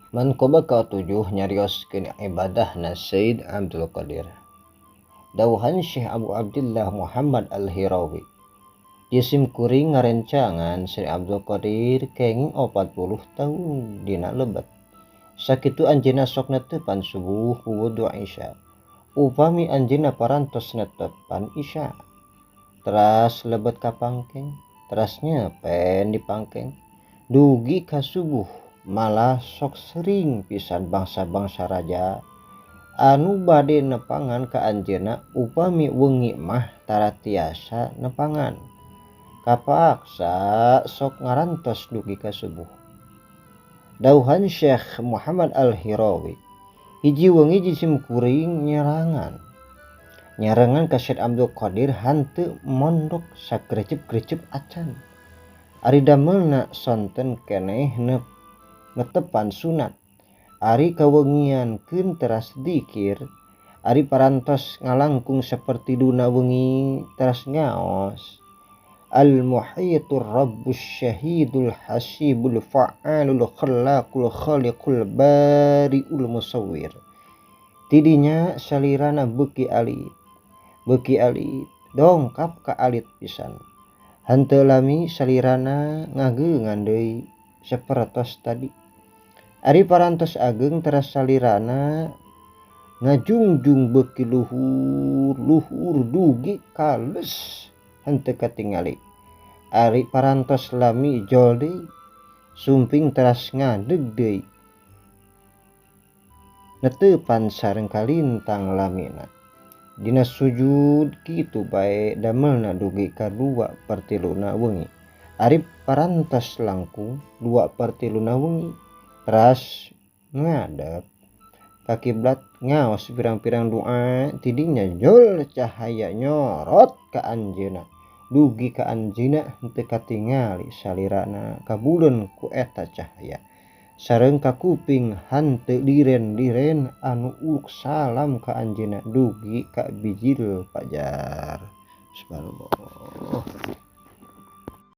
Manqabah katujuh nyarioskeun ibadahna Said Abdul Qadir. Dawuhan Syekh Abu Abdillah Muhammad Al-Hirawi. Jisim kuring ngarencangan Syekh Abdul Qadir kenging 40 tahun dina lebet. Sakitu anjeunna sok netepan subuh wudu Isya. Upami anjeunna parantos netepan Isya. Teras lebet ka pangkeng, teras nyepen di pangkeng. Dugi ka subuh malah sok sering pisan bangsa-bangsa raja anu bade nepangan ka anjeunna upami wengi mah tara tiasa nepangan. Kapaksa sok ngarantos dugi ka subuh. Dawuhan Syekh Muhammad Al-Hirawi, hiji wengi jisim kuring nyerangan. Nyarengan ka Syekh Abdul Qadir hanteu mondok sakrecep-krecep acan. Ari damelna sonten keneh netepan sunat. Ari kawengiankeun teras dikir, ari parantos ngalangkung saperti duna wengi teras ngaos. Al-muhitur rabbus syahidul hasibul fa'alul khallaqul khaliqul bari'ul musawwir. Tidinya salirana beuki alit, beuki alit, dongkap ka alit pisan. Henteu lami salirana ngageungan deui sapertos tadi. Ari parantos ageng teras salirana ngajungjung beuki luhur, luhur dugi kales henteu katingali. Ari parantos lami jol deui, sumping teras ngadeg deui. Neteupan sareng kalintang lamina. Dina sujud kitu bae damelna dugi ka 2/3 wengi. Ari parantos langkung 2/3 wengi teras ngadep ka kiblat ngaos pirang-pirang doa tidinya jol cahaya nyorot ka anjeunna dugi ka anjeunna henteu katingali salirana kabuleun ku eta cahaya sareng ka kuping hanteu liren-liren anu uluk salam ka anjeunna dugi ka bijil pajar. Subhanallah.